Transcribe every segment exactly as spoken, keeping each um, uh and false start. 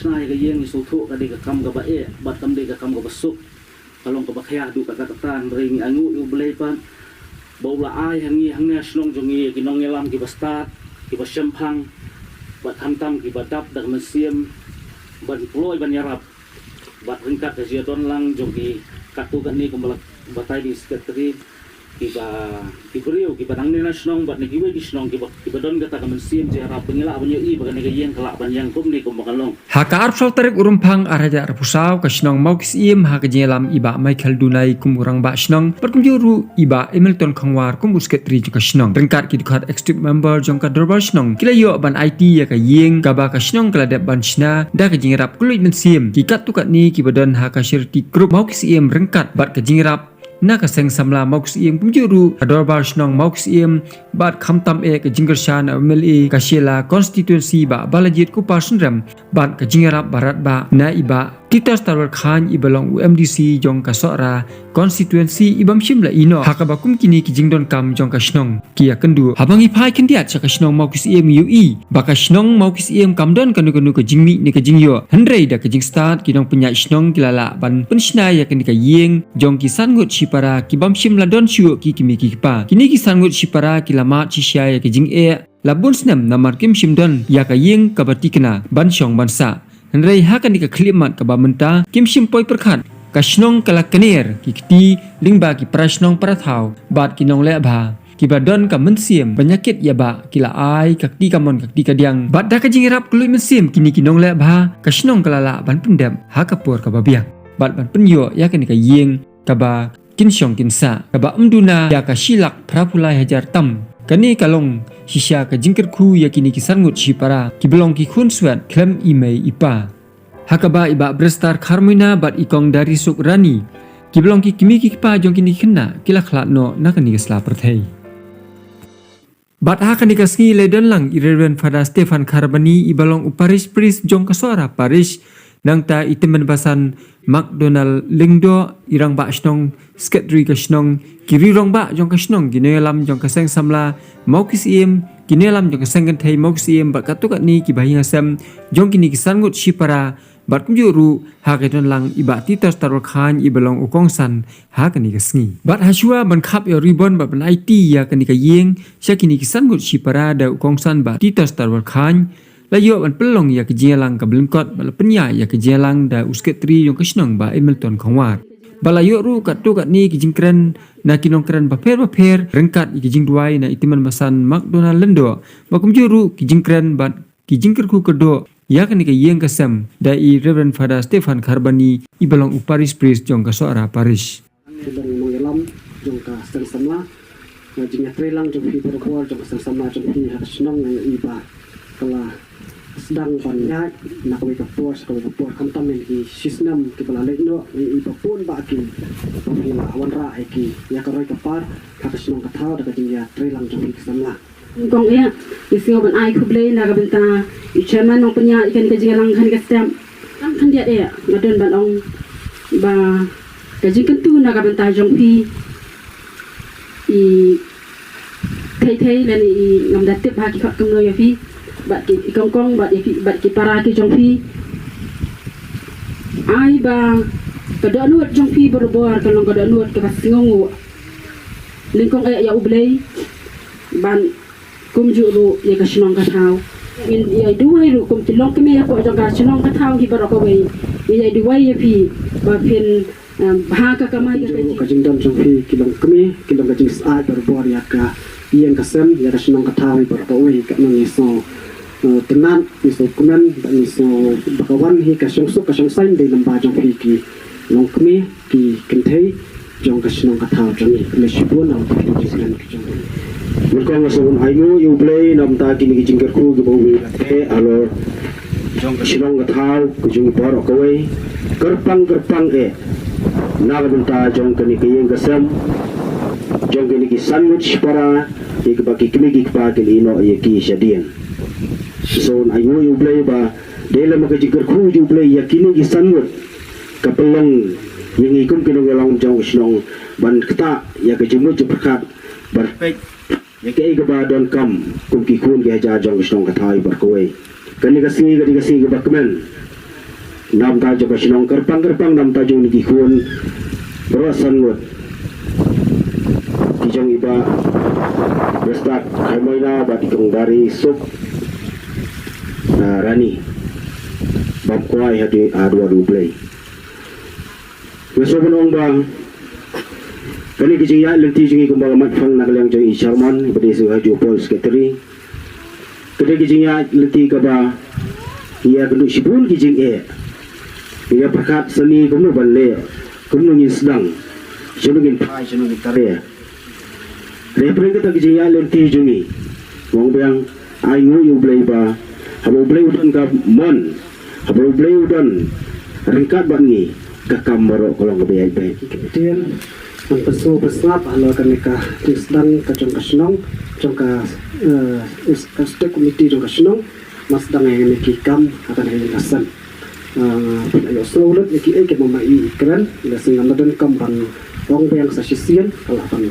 Nai ka ïing ngi sngewthuh ka dei ka kam kaba eh bad kam dei ka kam kaba suk. Ka long kaba khia duh ka kata, hynrei ngi ainguh ïa U Blei pat ba u la ai ha ngi hangne shnong jong ngi ki nongïalam kiba stad, kiba shemphang bad khamtam kiba dap da ka mynsiem ban kloi ban ïarap. Bad ryngkat ka jingdon lang jong ki katto katne kumba la batai da i secretary, kiba, ki briew kiba dang ne na shnong bad ne kiwei ki shnong kiba, kiba don kata ka mynsiem jingïarap, ba ngi lah ban ïohi ba kane ka ïing ka lah ban ïeng kumne kumba ka long. Ha ka arphew saw tarik u Rymphang ar hajar arphew saw, ka shnong Mawkisiem ha ka jingïalam i Bah Michael Dunai kum u rangbah shnong bad kumjuh ruh i Bah Hamilton Khongwar kum u secretary jong ka shnong, ryngkat ki dkhot executive member jong ka dorbar shnong ki la ïoh ban aiti ïa ka ïing kaba ka shnong ka la dep ban shna da ka jingïarap kylluid mynsiem ki katto katne kiba don ha ka charity group Mawkisiem ryngkat bad ka jingïarap na ka Seng Samla Mawkisiem kumjuh ruh ka dorbar shnong Mawkisiem bad khamtam eh ka jingkyrshan na u M L A ka Shella constituency Bah Balajied Kupar Synrem bad ka jingïarap ba radbah na i Bah Titos Tarwar Khan iba long u M D C jong ka Sohra constituency iba ym shym la ïehnoh. Ha kaba kum kine ki jingdonkam jong ka shnong ki ïakynduh, haba ngi phai khyndiat sha ka shnong Mawkisiem ngi ïohi ba ka shnong Mawkisiem kam don kano kano ka jingmih ne ka jingïoh, hynrei da ka jingstad ki nongpynïaid shnong ki la lah ban pynshna ïa kane ka ïing jong ki san ngut shipara kiba ym shym la don shuh ki kmie ki kpa. Kine ki san ngut shipara ki la mad shisha ïa ka jingeh la bun snem namar kim shym don ïa ka ïing kaba thikna ban shong ban sah. Hynrei ha kane ka khyllipmat kaba mynta kim shym poi pyrkhat, ka shnong ka la kner ki kti lyngba ki para shnong para thaw bad ki nongleh bha kiba don ka mynsiem ban ïakit ïa Bah, ki la ai ka kti kamon ka kti kadiang bad da ka jingïarap kylluid mynsiem kine ki nongleh bha ka shnong ka la lah ban pyndep ha ka por kaba biang bad ban pynïoh ïa kane ka ïing kaba kin shong kin sah, kaba ym duna ïa ka shi lak phra phew lai hajar tam. Kane ka long shisha ka jingkyrkhu ïa kine ki san ngut shipara kiba long ki khun swet khlem i mei i pa. Ha kaba i Bah Brester Kharmina bad i Kong Darisuk Rani kiba long ki kmie ki kpa jong kine ki khynnah ki la khlad noh na kane ka sla pyrthei. Bad ha kane ka sngi la don lang i Reverend Father Stephen Kharbani iba long u parish priest jong ka Sohra Parish, nangta i Tymmen Basan McDonald Lyngdoh, i rangbah shnong, secretary ka shnong, ki rangbah jong ka shnong, ki nongïalam jong ka Seng Samla Mawkisiem, ki nongïalam jong ka Seng Kynthei Mawkisiem bad katto katne ki bahaïing hasem jong kine ki san ngut shipara, bad kumjuh ruh ha ka don lang i Bah Titos Tarwar Khan iba long u kongsan ha kane ka sngi. Bad ha shuwa ban khap ïa u ribbon bad ban aiti ïa kane ka ïing sha kine ki san ngut shipara da u kongsan Bah Titos Tarwar Khan, la ïoh ban pynlong ïa ka jingïalang kaba lyngkot bad la pynïaid ïa ka jingïalang da u secretary jong ka shnong Bah Hamilton Khongwar. Bad la ïoh ruh katto katne ki jingkren na ki nongkren bapher bapher ryngkat ïa ki jingduwai na i Tymmen Basan McDonald Lyngdoh bad kumjuh ruh ki jingkren bad ki jingkyrkhu kyrdoh ïa kane ka ïing ka sem da i Reverend Father Stephen Kharbani iba long u parish priest jong ka Sohra Parish. Ki long nongïalam jong ka Seng Samla, na jingïatreilang jong phi barabor jong ka Seng Samla jong phi ha ka shnong, ngi ïohi ba ka la sdang ban ïaid na kawei ka por sha kawei ka por, khamtam ïa ki shisnem kiba la leit noh, ngi ïohi ba bun bah ki ba phi la wanrah ïa ki ïa ka roi ka par ha ka shnong ka thaw da ka jingïatreilang jong phi ka samla. Kong eh, ngi sngew ban ai khublei na ka bynta i chairman nongpynïaid ïa kane ka jingïalang kane ka step. Tang khyndiat eh nga don ban ong ba ka jingkyntu na ka bynta jong phi i thei thei lane i ngam da tip ha ki khot kumno ïa phi bad ki kong kong bad ïa phi bad ki para ki jong phi. Ai ba ka dohnud jong phi barabor ka long ka dohnud kaba sngewnguh. Nyngkong eh ïa U Blei ban kumjuh ruh ïa ka shnong ka thaw. Ngin ïa duwai ruh kum ki longkmie hapoh jong ka shnong ka thaw hi baroh kawei. Ngin ïa duwai ïa phi ba phin, em, bha ka kamai ka kajih. Ka jingdon jong phi ki longkmie ki long ka jingsngewbha barabor ïa ka ïing ka sem ïa ka shnong ka thaw hi baroh kawei. Ka nang ngi sngew, eh, tynnat, ngi sngew kmen, ngi sngew ba ka wan hi ka shongsuk ka shongsaiñ dei lyngba jong phi ki longkmie ki kynthei jong ka shnong ka thaw jong ngi. Khublei shibun na ka jingkren ka jong ngi. Nyngkong nga sngewbha ainguh ïa U Blei na bynta kine ki jingkyrkhu kiba uwei la theh halor jong ka shnong ka thaw ka jong ngi baroh kawei. Kyrpang kyrpang eh na ka bynta jong kane ka ïing ka sem jong kine ki san ngut shipara ïa kiba ki kmie ki kpa ki la ïehnoh ïa ki shadien. Sngewbha ainguh ïa U Blei ba dei lem ka jingkyrkhu jong U Blei ïa kine ki san ngut ka pynlong ïa ngi kum ki nongïalam jong ka shnong ban ktah ïa ka jingmut jingpyrkhat ban peit ïa kaei kaba donkam kum ki khun ki hajar jong ka shnong ka thaw hi baroh kawei. Kane ka sngi ka dei ka sngi kaba kmen. Namta jong ka shnong kyrpang kyrpang namta jong ki khun baroh san ngut. Ki jong i Bah Restak Khaimoina bad i Kong Dari Suk, ah, Rani. Bam kwai hadi adwa du Blei. Nga sngewbha ban ong ba kane ka jingïaid lynti jong ngi kumba la mat phang na ka liang jong i chairman, ba dei sa ha ju Paul secretary. Ka dei ka jingïaid lynti kaba ïa ka shibun ki jingeh. Ïa pyrkhat sani kumno ban leh, kumno ngin sdang, shano ngin phai, shano ngin trei. Hynrei pyrshah kata ka jingïaid lynti jong ngi, ong biang ai nguh ïa U Blei ba haba U Blei u don ka mon, haba U Blei u don ryngkat bad ngi, ka kam baroh ka long kaba ïaid beit. Ktien ban pynshai pynsngap halor kane ka jingsdang ka jong ka shnong, jong ka, eh, is-, ka state committee jong ka shnong, ban sdang ïa kine ki kam ha kane ka sien. Ah, phin ïohsngew lut ïa kiei kiei ba ma i i kren, la sngewbha don kam ban ong biang sa shisien, ka la ban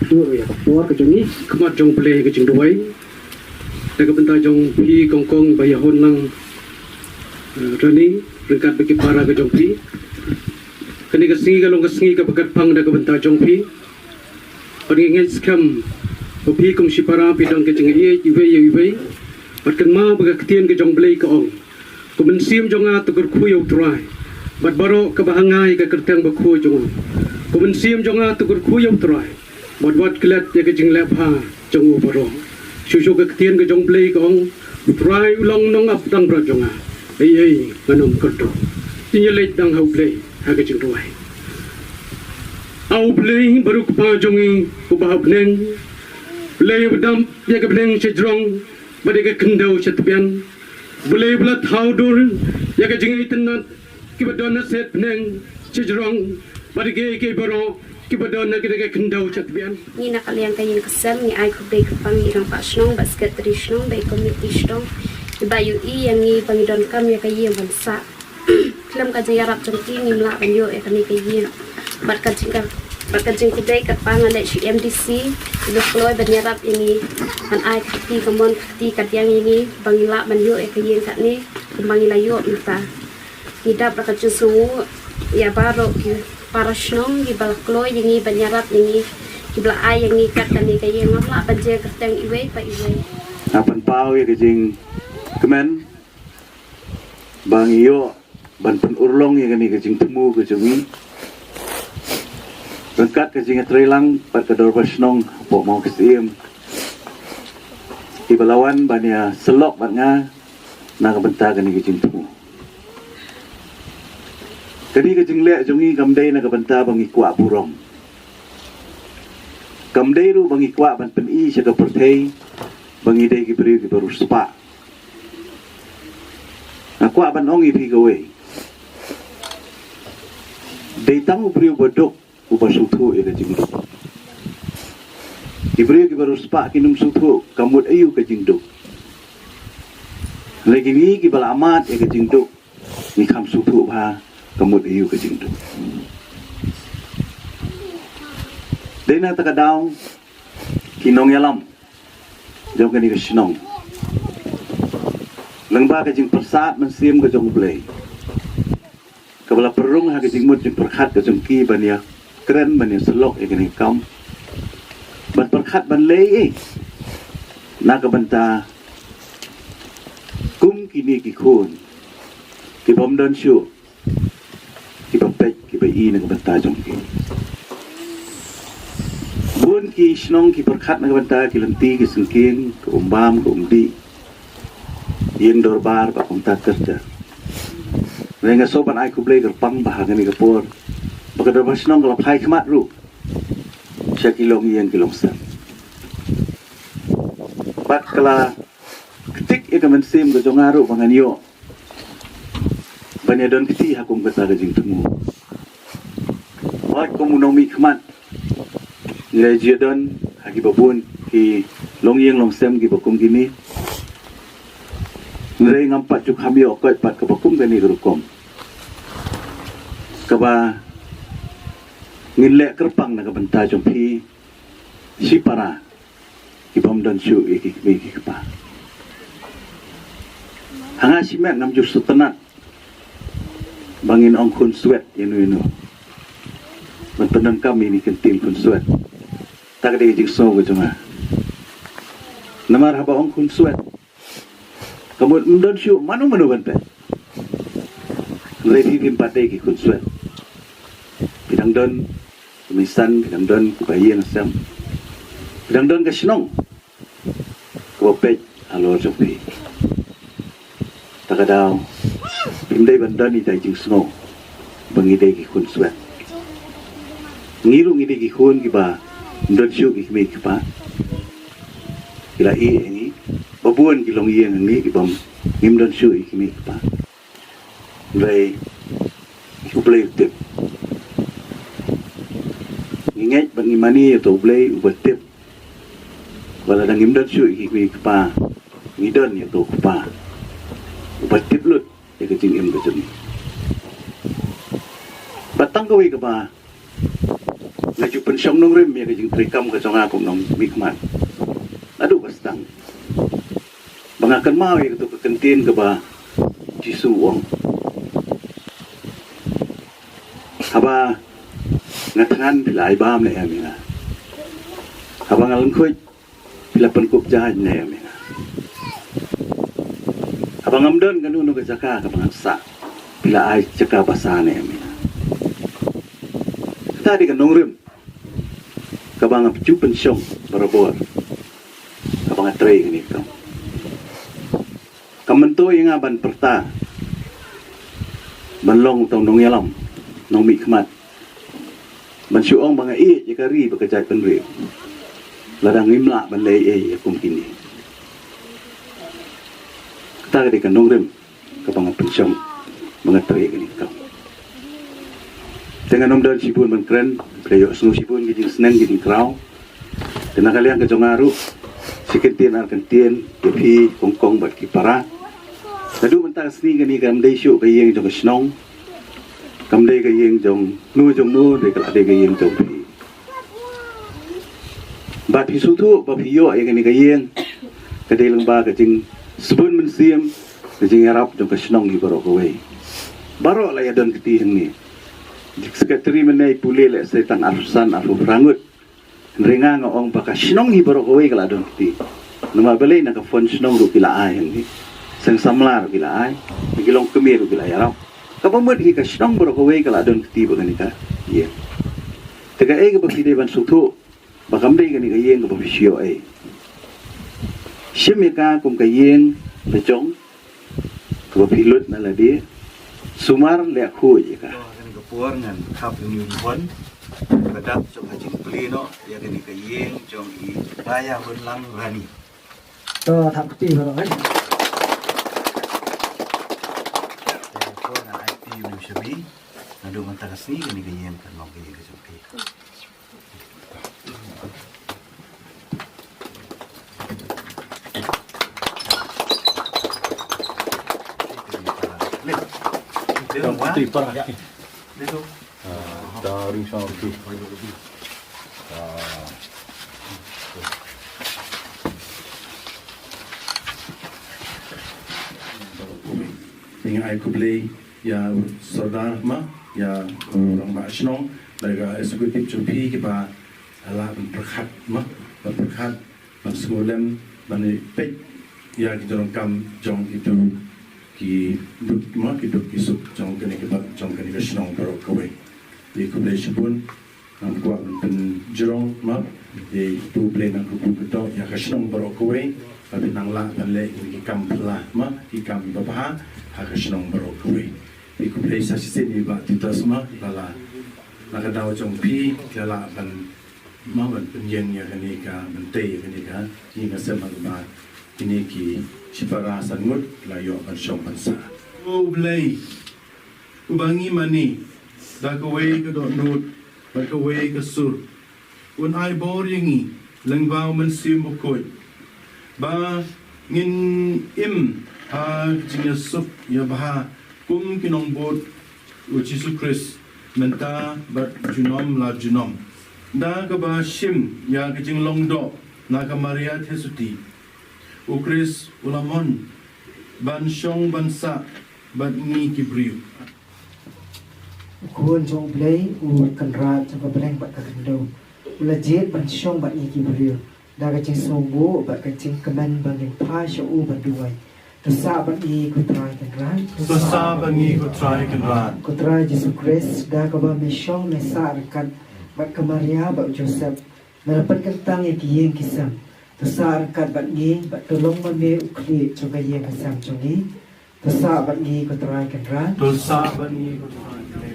duh ïa ka por ka jong ngi. Khmat jong U Blei ka jingduwai. Da ka bynta jong phi kong kong ba ïa hun lang, eh, Rani, ryngkat bad ki para ka jong phi. Kane ka sngi ka long ka sngi kaba kyrpang da ka bynta jong phi. Bad ngi ngeit skhem ba phi kum shipara phi don ka jingïeit iwei ïa iwei. Bad kynmaw ba ka ktien ka jong U Blei ka ong, ko mynsiem jong nga to kyrkhu ïa U Trai, bad baroh kaba ha nga ïa ka kyrteng bakhuid jong u. Ko mynsiem jong nga to kyrkhu ïa U Trai, bad wat klet ïa ka jingleh bha jong u baroh. Shuh shuh ka ktien ka jong U Blei ka ong, U Trai u long nongap tang bad jong nga, ei ei ngan ym kyrduh. Ngin ïa leit dang ha U Blei ha ka jingduwai. A U Blei baroh Kpa jong ngi uba ha bneng, Blei uba dap ïa ka bneng sha jrong bad ïa ka khyndew sha tbian, Blei uba la thaw dur ïa ka jingitynnad kiba don ha set bneng sha jrong bad ïa kiei kiei baroh kiba don ha ka khyndew sha tbian. Ngi na ka liang ka ïing ka sem ngi ai khublei kyrpang ïa i rangbah shnong bad secretary shnong bad i komiti shnong iba ïohi ïa ngi ba ngi donkam ïa ka ïing ban sah. Khlem ka jingïarap jong ki ngim lah ban ïoh ïa kane ka ïing. Bad ka jing, bad ka jingkhublei kyrpang nga leit sha M D C iba kloi ban ïarap ïa ngi, ban ai ka kti kamon ka kti kadiang ïa ngi ba ngin lah ban ïoh ïa ka ïing katne kumba ngi la ïoh mynta. Ngi dap da ka jingsngewnguh ïa baroh ki para shnong kiba la kloi ïa ngi ban ïarap ïa ngi, kiba la ai ïa ngi kat kane ka ïing, ngam lah ban jia kyrteng iwei pa iwei. Nga pynpaw ïa ka jingkmen ba ngi ïoh ban pynurlong ïa kane ka jingthmu ka jong ngi ryngkat ka jingïatreilang bad ka dorbar shnong hapoh Mawksyiem, kiba la wan ban ïasyllok bad nga na ka bynta kane ka jingthmu. Kane ka jingleh jong ngi kam dei na ka bynta ba ngi kwah burom. Kam dei ruh ba ngi kwah ban pyni sha ka pyrthei ba ngi dei ki briew kiba riewspah. Nga kwah ban ong ïa phi kawei. Dei tang u briew ba duk uba sngewthuh ïa ka jingduk. Ki briew kiba riewspah kin ym sngewthuh ka mut aïu ka jingduk. Lei kine kiba la mad ïa ka jingduk ngi kham sngewthuh bha ka mut aïu ka jingduk. Dei na kata ka daw ki nongïalam jong kane ka shnong, lyngba ka jingpyrsad mynsiem ka jong U Blei, kaba la pynrung ha ka jingmut jingpyrkhat ka jong ki ban ïakren ban ïasyllok ïa kane ka kam, ban pyrkhat ban leh ei na ka bynta kum kine ki khun ki bym don shuh kiba peit kiba i na ka bynta jong ki. Bun ki shnong ki pyrkhat na ka bynta ki lynti ki syngkien, ka umbam ka umdih, ïing dorbar bad kumta ter ter. Hynrei nga sngewbha ban ai khublei kyrpang ba ha kane ka por ba ka dorbar shnong ka la phai khmat ruh sha ki longïing ki longsem. Bad ka la ktik ïa ka mynsiem ka jong nga ruh ba ngan ïoh ban ïadon kti ha kum kata ka jingthmu. Wat kum u nongmihkhmat ngi la ïa don ha kiba bun ki longïing longsem kiba kum kine. Hynrei ngam pat ju kham ïoh koit pat kaba kum kane ka rukom kaba ngin leh kyrpang na ka bynta jong phi shipara ki bym don shuh ïa ki kmie ki kpa. Ha nga shimet ngam ju sngewtynnat ba ngin ong khunswet ïa no ïa no, ban pyndonkam ïa kine ki kyntien khunswet. Ta ka dei ka jingsngew ka jong nga. Namar haba ong khunswet, ka mut ym don shuh mano mano ban peit. Hynrei phi phim pat dei ki khunswet. Phi dang don ki meisan, phi dang don kiba ïeng sem, phi dang don ka shnong kaba peit halor jong phi. Ta ka daw phim dei ban don ita i jingsngew ba ngi dei ki khunswet. Ngi ruh ngi dei ki khun kiba ym don shuh ki kmie ki kpa. Ki la ïeh ïa ngi. Ba bun ki longïing ha ngi kiba ngim don shuh ïa ki kmie ki kpa. Hynrei U Blei u tip. Ngi ngeit bad ngi mane ïa uto U Blei uba tip ba lada ngim don shuh ïa ki kmie ki kpa, ngi don ïa uto U Kpa uba tip lut ïa ka jingim ka jong ngi. Bad tang kawei kaba nga ju pynshong nongrim ïa ka jingtrei kam ka jong nga kum u nongmihkhmat naduh ba sdang, ba nga kynmaw ïa kato ka kyntien kaba Jisu u ong: Haba nga thngan phi la ai bam ne em ïa nga. Haba nga lyngkhuit phi la pynkup jaiñ ne em ïa nga. Haba ngam don kano kano ka jaka kaba ngan sah, phi la ai jaka basa ne em ïa nga. Kata dei ka nongrim kaba nga ju pynshong barabor haba nga trei ïa kane ka kam. Kam myntoi ïa nga ban pyrta ban long tang nongïalam, nongmihkhmat, ban shu ong ba nga ïeit ïa ka ri bad ka jaitbynriew lada ngim lah ban leh ei ei ïa kum kine. Kata ka dei ka nongrim kaba nga pynshong ba nga trei ïa kane ka kam. Te ngan ym don shibun ban kren, ka ïohsngew shibun ki jingsneng ki jingkraw. Te na ka liang ka jong nga ruh, shi kyntien ar kyntien ïa phi kong kong bad ki para. Naduh mynta ka sngi kane kam dei shuh ka ïing jong ka shnong, kam dei ka ïing jong no jong no, dei ka la dei ka ïing jong phi. Bad phi sngewthuh ba phi ïoh ïa kane ka ïing ka dei lyngba ka jingsbun mynsiem, ka jingïarap jong ka shnong hi baroh kawei. Baroh la ïa don kti hangne. Secretary mynne i pule leh sa tang arphew san arphew phra ngut. Hynrei nga nga ong ba ka shnong hi baroh kawei ka la don kti. Namar balei na ka fund shnong ruh ki la ai hangne. Seng samla ruh ki la ai. Ki longkmie ruh ki la ïarap. Kaba mut hi ka shnong baroh kawei ka la don kti bad kane ka ïing. Te kaei kaba phi dei ban sngewthuh ba kam dei kane ka ïing kaba phi shu ïoh ei. Shim ïa ka kum ka ïing la jong kaba phi lut na lade. Sumar leh khuid ïa ka. To ha kane ka por ngan khap ïa u Yvonne ba dap jong ka jingplie noh ïa kane ka ïing jong i Dayahunlang Rani. To thap kti baroh eh. Te ka por ngan ai kti ïa u Shabi. Naduh mynta ka sngi kane ka ïing kan long ka ïing ka jong phi. Nga ai khublei ïa u Sordar ma, ïa u Rangbah Shnong, bad ka executive jong phi kiba la lah ban pyrkhat ma, ban pyrkhat, ban sngewlem, ban peit ïa ki jingdonkam jong kito ki duk ma, ki duk ki suk jong kane ka, jong kane ka shnong baroh kawei. Te khublei shibun. Ngam kwah ban pynjrong ma, te to U Blei un kyrkhu kyrdoh ïa ka shnong baroh kawei ba phin nang lah ban leh ïa ki kam phylla ma, ki kam babha ha ka shnong baroh kawei. Te khublei sa shisien ïa i Bah Titus ma, ba la na ka daw jong phi la lah ban ma, ban pynïeng ïa kane ka, ban tei ïa kane ka ïing ka sem ha kaba kine ki shipara san ngut la ïoh ban shong ban sah. O Blei uba ngi mane da kawei ka dohnud bad kawei ka sur, un ai bor ïa ngi lyngba u Mynsiem Bakhuid ba ngin im ha ka jingïasuk ïabha kum ki nongbud u Jisu Khrist mynta bad junom la junom. Da kaba shim ïa ka jinglong doh na ka Maria Theisotti, u Khrist u la mon ban shong ban sah bad ngi ki briew. U Khun jong U Blei, U Kynrad jong ka bneng bad ka khyndew, u la jied ban shong bad ngi ki briew da ka jingsngewbha bad ka jingkmen ban ïeng phai sha u ban duwai. To sah bad ngi, ko Trai Kynrad. To sah bad ngi, ko Trai Kynrad. Ko Trai Jisu Khrist, da kaba me shong me sah ryngkat bad ka Maria bad u Joseph, me la pynkyntang ïa ki ïing ki sem. To sah ryngkat bad ngi bad to long ma me u khlieh jong ka ïing ka sem jong ngi. To sah bad ngi, ko Trai Kynrad. To sah bad ngi, ko Trai Kynrad.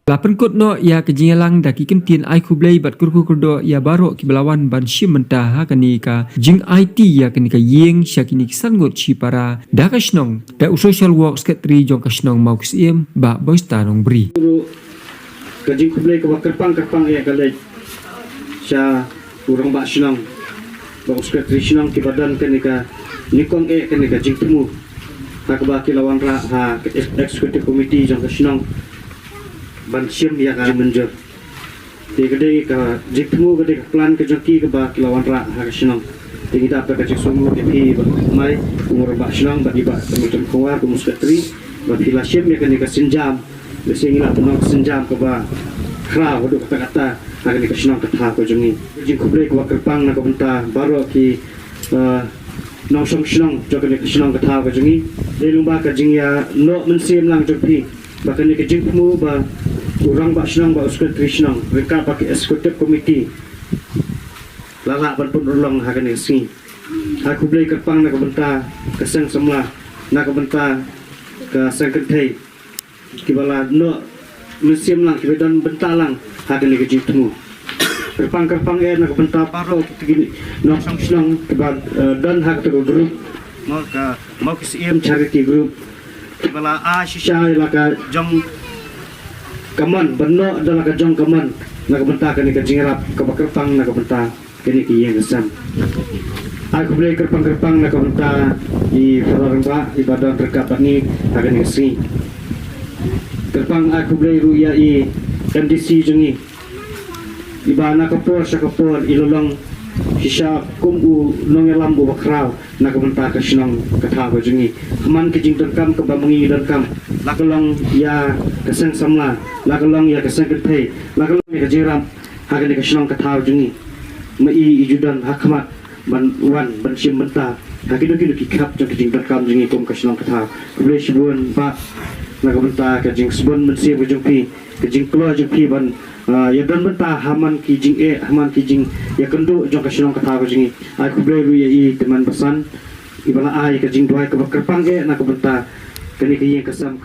La pynkut noh ïa ka jingïalang da ki kyntien ai khublei bad kyrkhu kyrdoh ïa baroh kiba la wan ban shim bynta ha kane ka jingaiti ïa kane ka ïing sha kine ki san ngut shipara da ka shnong, da u Social Work Secretary jong ka shnong Mawkisiem, Bah Boysta Nongbri. Ka jingkhublei kaba kyrpang kyrpang eh ka leit sha u rangbah shnong bad u Secretary shnong kiba don kane ka nyngkong eh kane ka jingthmu ha kaba ki la wanrah ha ka Executive Committee jong ka shnong ban shim ïa ka jingmynjur. Te ka dei ka jingthmu, ka dei ka plan ka jong ki kaba ki la wanrah ha ka shnong. Te ngi dap da ka jingsngewbha ïa phi, Bah Mai, u rangbah shnong, bad i Bah Tymmen Khongwar kum u Secretary, ba phi la shim ïa kane ka sienjam. Lehse ngi la pynlong ka sienjam kaba khraw haduh katta katta ha kane ka shnong ka thaw ka jong ngi. Ka jingkhublei kaba kyrpang na ka bynta baroh ki, eh, nongshong shnong jong kane ka shnong ka thaw ka jong ngi. Dei lyngba ka jingïanoh mynsiem lang jong phi ba kane ka jingthmu ba u rangbah shnong bad u Secretary shnong ryngkat bad ka Executive Committee la lah ban pynurlong ha kane ka sngi. Ai khublei kyrpang na ka bynta ka seng samla, na ka bynta ka seng kynthei, kiba la noh mynsiem lang, kiba don bynta lang ha kane ka jingthmu. Kyrpang kyrpang eh na ka bynta baroh kita ki nongshong shnong kiba, eh, don ha kata ka group, Maw ka, Mawkisiem Charity Group, kiba la ai shisha ïa la ka jong ka mon, ban noh da la ka jong ka mon na ka bynta kane ka jingïarap kaba kyrpang na ka bynta kane ka ïing ka sem. Ai khublei kyrpang kyrpang na ka bynta i Father Rangbah iba don ryngkat bad ngi ha kane ka sngi. Kyrpang ai khublei ruh ïa i M D C jong ngi, iba na ka por sha ka por i la long shisha kum u nongïalam uba khraw na ka bynta ka shnong ka thaw ka jong ngi. Ha man ki jingdonkam kaba ma ngi donkam, la ka long ïa ka seng samla, la ka long ïa ka seng kynthei, la ka long ïa ka jingïarap ha kane ka shnong ka thaw jong ngi, ma i i ju don ha khmat ban wan ban shim bynta ha kino kino ki khap jong ka jingdonkam jong ngi kum ka shnong ka thaw. Khublei shibun Bah na ka bynta ka jingsbun mynsiem ka jong phi, ka jingkloi jong phi ban, ah, ïa don bynta ha man ki jingeh, ha man ki jingïakynduh jong ka shnong ka thaw ka jong ngi. Ai khublei ruh ïa i Tymmen Basan, iba la ai ka jingduwai kaba kyrpang eh na ka bynta kane ka ïing ka sem.